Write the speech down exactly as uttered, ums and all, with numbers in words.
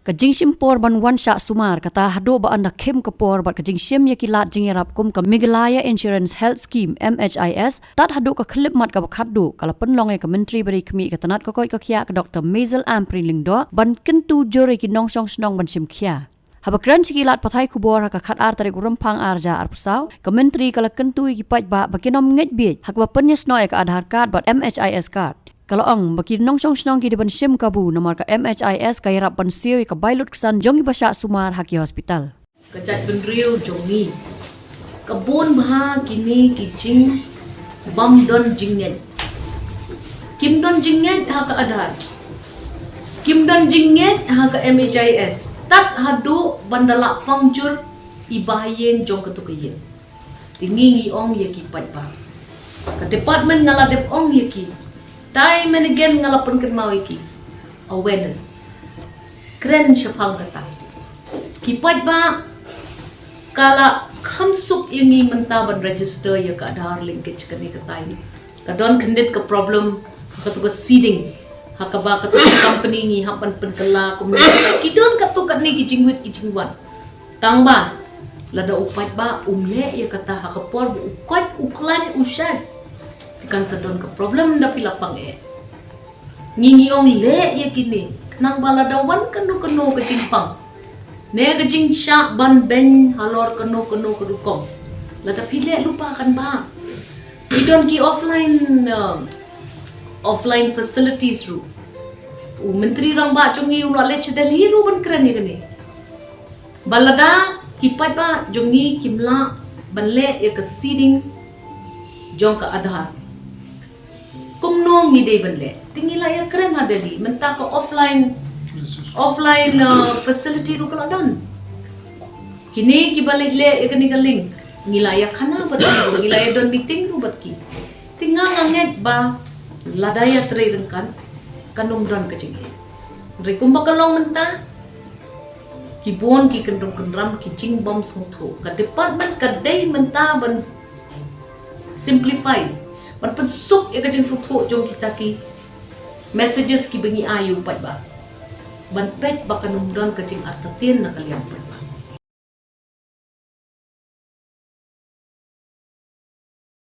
Ka jingshim por ban wan shah sumar kata haduh ba ynda khim ka por bad ka jingshim ïa ki lad jingïarap kum ka Meghalaya Insurance Health Scheme, M H I S, tad haduh ka khyllipmat kaba khatduh, ka la pynlong ïa ka Myntri ba dei khmih ka tnat ka koit ka khiah, ka Doktor Maisel Ampareen Lyngdoh, ban kyntu jur ïa ki nongshong shnong ban shim khia. Haba kren sha ki lad pathai khubor ha ka khatar tarik u Rymphang arhajar arphew saw, ka Myntri ka la kyntu ïa ki paidbah ba kin ym ngeit bieit ha kaba pynïasnoh ïa ka Aadhaar card bad M H I S card. Ka la ong ba ki nongshong shnong ki dei ban shim kabu namar ka M H I S ka ïarap ban siew ïa ka bai lutksan jong kiba shah sumar ha ki hospital. Ka jaitbynriew jong ngi, ka bun bha kine ki jingbym don jingngeit. Kim don jingngeit ha ka Aadhaar, kim don jingngeit ha ka M H I S, tad haduh ban da lah pang jur i bahaïing jong katu ka ïing. Te ngi ngi ong ïa ki paidbah, ka department nga la dep ong ïa ki, time and again nga la pynkynmaw ïa ki, awareness, kren shaphang kata. Ki paidbah, ka la kham suk ïa ngi mynta ban register ïa ka Aadhaar linkage kane ka time. Ka don khyndiat ka problem ha katu ka seeding, ha kaba katu ka company ngi hap ban pynkylla kumne, ki don katu katne ki jingwit ki jingwan. Tangba lada u paidbah um leh ïa kata ha ka por ba u koit u khlaiñ u shai, te kan sa don ka problem da phi la pang eh. Ngi ngi ong leh ïa kine, khnang ba lada wan kano kano ka jingpang ne ka jingshah ban beiñ halor kano kano ka rukom, lada phi leh lypa kan bha. Ki don ki offline, um, offline facilities ruh. U Myntri Rangbah jong ngi u la leit sha Delhi ruh ban kren ïa kane, ba lada ki paidbah jong ngi kim lah ban leh ïa ka seeding jong ka Aadhaar, kumno ngi dei ban leh? Te ngi la ïa kren ha Delhi, mynta ka offline, offline, uh, facility ruh ka la don. Kine kiba leit leh ïa kane ka link, ngi la ïa khana bad ki, ngi la ïa don meeting ruh bad ki. Te nga nga ngeit ba lada ïa trei ryngkat, kan ym don ka jingeh. Hynrei kumba ka long mynta, ki bun ki kyndrum kyndram, ki jingbym sngewthuh. Ka department ka dei mynta ban simplify, ban pynsuk ïa ka jingsngewthuh jong kita ki messages kiba ngi ai ïa u paidbah, ban peit ba kan ym don ka jingartatien na ka liang paidbah.